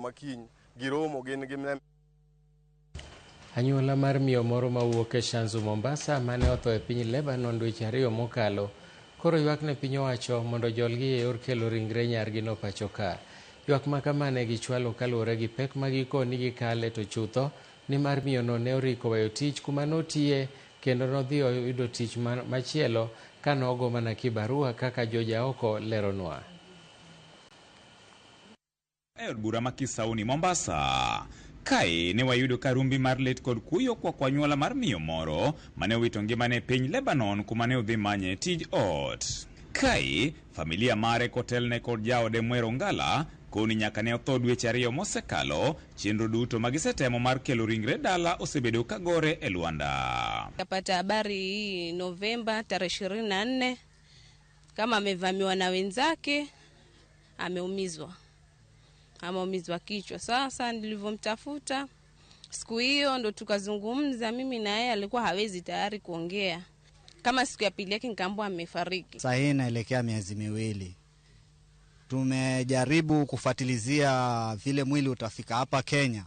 makiny giromo gin gi Anyuola mar miyo moro mawuok e Shanzu Mombasa mane otho e piny Lebanon dweche 2 mokalo koro ywak ne piny owacho mondo jolgi e yor kelo ringre nyargino pacho ka. Ywak ma kama ne gichwalo kaluwore gi pek ma giko ni gikale to chutho nimar miyono ne oriko weyo tich kuma notiye kendo nodhi oyudo tich machielo ka nogo mana kibarua kaka Joja Oko leronwa. E od bura ma Kisauni Mombasa. Kae ne wayudo ka rumbi mar lit kod kuyo kwako anyuola mar miyo moro mane owito ngimane e piny Lebanon kuma ne odhi manye tij ot. Kae familia mare kotelne kod jaode Mwero Ngala koni nyaka ne otho dweche 2 mosekalo, chenro duto magisetemo mar kelo ringre dala osebedo ka gore e lwanda. Kapata habari hii Novemba tarehe 24 kama amevamiwa na wenzake, ameumizwa kichwa. Sasa nilivyomtafuta siku hiyo ndo tukazungumza mimi na yeye, alikuwa hawezi tayari kuongea. Kama siku ya pili yake nikaambiwa amefariki. Sasa hii inaelekea miezi 2. Tumejaribu kufuatilizia vile mwili utafika hapa Kenya,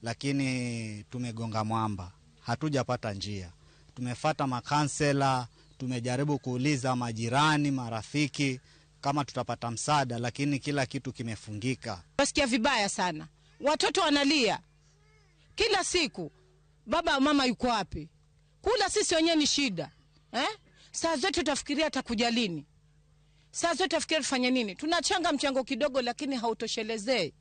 lakini tumegonga mwamba, hatujapata njia. Tumefata makansela, tumejaribu kuuliza majirani, marafiki kama tutapata msaada, lakini kila kitu kimefungika. Wasikia vibaya sana, watoto wanalia kila siku, baba mama yuko wapi? Kula sisi wenyewe ni shida eh? Saa zote tutafikiria atakuja lini, saa zote tutafikiria tufanye nini. Tunachanga mchango kidogo, lakini hautoshelezei,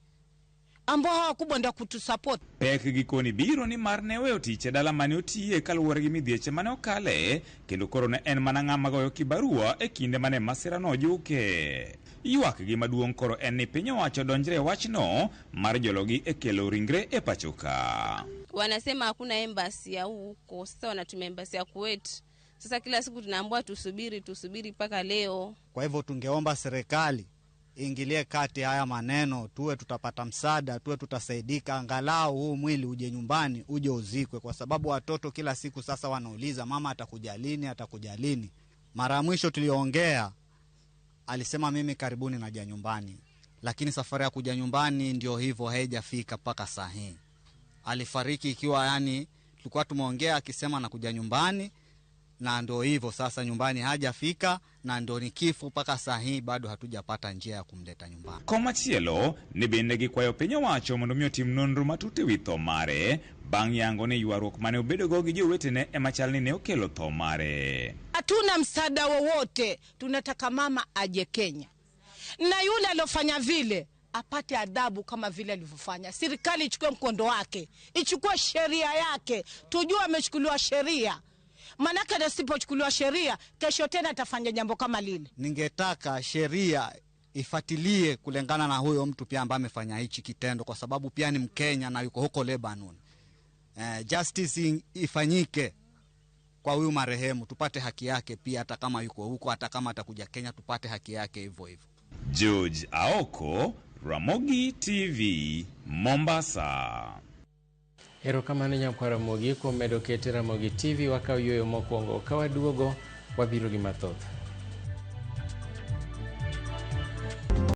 ambao hawa wakubwa ndio kutusupport. Pek gikoni biro ni mar ne weyo tich e dala mane otiye kaluwore gi midhieche mane okale, kendo koro ne en mana ng'ama goyo kibarua e kinde mane masira no ojuke. Ywak gi maduong' koro en ni piny owacho donjre e wachno mar jologi e kelo ringre e pacho ka. Wanasema hakuna embassy ya huko, sasa wanatumia embassy ya Kuwait. Sasa kila siku tunaambiwa tusubiri, tusubiri mpaka leo. Kwa hivyo tungeomba serikali ingilie kati haya maneno, tuwe tutapata msaada, tuwe tutasaidika, angalau huu mwili uje nyumbani, uje uzikwe, kwa sababu watoto kila siku sasa wanauliza mama atakuja lini, atakuja lini. Mara mwisho tuliongea alisema mimi karibuni naja nyumbani, lakini safari ya kuja nyumbani ndio hivyo haijafika mpaka saa hii. Alifariki ikiwa yani tulikuwa tumeongea akisema nakuja nyumbani, na ndio hivyo sasa nyumbani hajafika, na ndio ni kifo mpaka saa hii bado hatujapata njia ya kumleta nyumbani. Komachielo ni bende gikwayo piny owacho mondo mi otim nonro matut ewi tho mare bang' yango ni ywaruok mane obedogo gi jowetene ema chal ni ne okelo tho mare. Hatuna msaada wowote, tunataka mama aje Kenya, na yule alofanya vile apate adhabu kama vile alivyofanya. Serikali ichukue mkondo wake, ichukue sheria yake, tujue amechukuliwa sheria. Manake asipochukuliwa sheria, kesho tena atafanya jambo kama lile. Ningetaka sheria ifuatilie kulingana na huyo mtu pia ambaye amefanya hichi kitendo, kwa sababu pia ni Mkenya na yuko huko Lebanon. Justice ifanyike kwa huyu marehemu, tupate haki yake pia, hata kama yuko huko, hata kama atakuja Kenya, tupate haki yake hivyo hivyo. George Aoko, Ramogi TV, Mombasa. Erokamano nyakwar Ramogi kuom medo kete Ramogi TV wakaw yueyo mokwongo ka waduogo wabiro gi mathoth.